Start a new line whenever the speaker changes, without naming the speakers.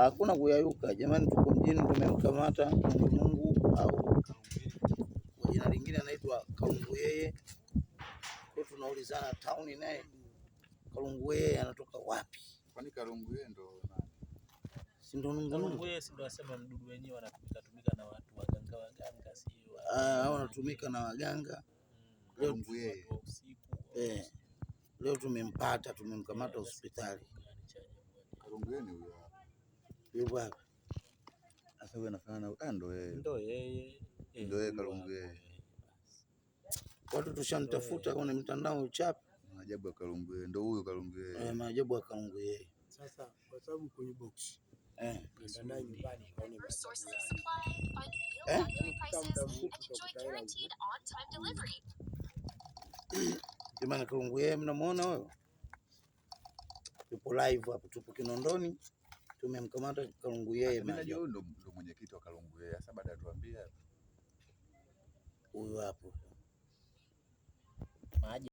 Hakuna kuyayuka jamani, tuko mjini, tumemkamata Mungu au kwa jina lingine anaitwa Kalungu yeye. Kwa tunaulizana town naye Kalungu yeye anatoka wapi?
Kwani Kalungu yeye ndo nani?
Si ndo nungu
Kalungu
nungu?
yeye si ndo asema mdudu wenyewe anatumika tumika na watu waganga waganga, sio
Ah, au anatumika na waganga. Leo
Kalungu yeye.
watu wa usiku.
Eh, leo tumempata, tumemkamata hospitali.
Kalungu yeye ni huyo hapa.
Yupo hapa.
Sasa huyo anafanana ah, ndo yeye.
Ndo yeye eh,
Ndo yeye
huyo
Kalungu
hapo,
yeye.
eh.
Watu tushamtafuta kwenye mtandao uchape.
Maajabu ya Kalungu yeye. Ndo huyo Kalungu yeye.
Eh, maajabu ya Kalungu yeye.
Sasa kwa sababu kwenye box
Eh.
nenda naye nyumbani kaone
Sources
maajabu
of supply, find real
Eh?
factory
Yaani
prices,
muda mfupi
and enjoy
utakuta hela
guaranteed on-time delivery.
Jamani, Kalungu yeye mnamuona huyo? Yupo live hapo, tupo Kinondoni, tumemkamata Kalungu yeye.
Mimi najua
Maajabu
huyo ndo mwenyekiti wa Kalungu yeye. Sasa baada ya tuambia
huyu hapo.
Maajabu.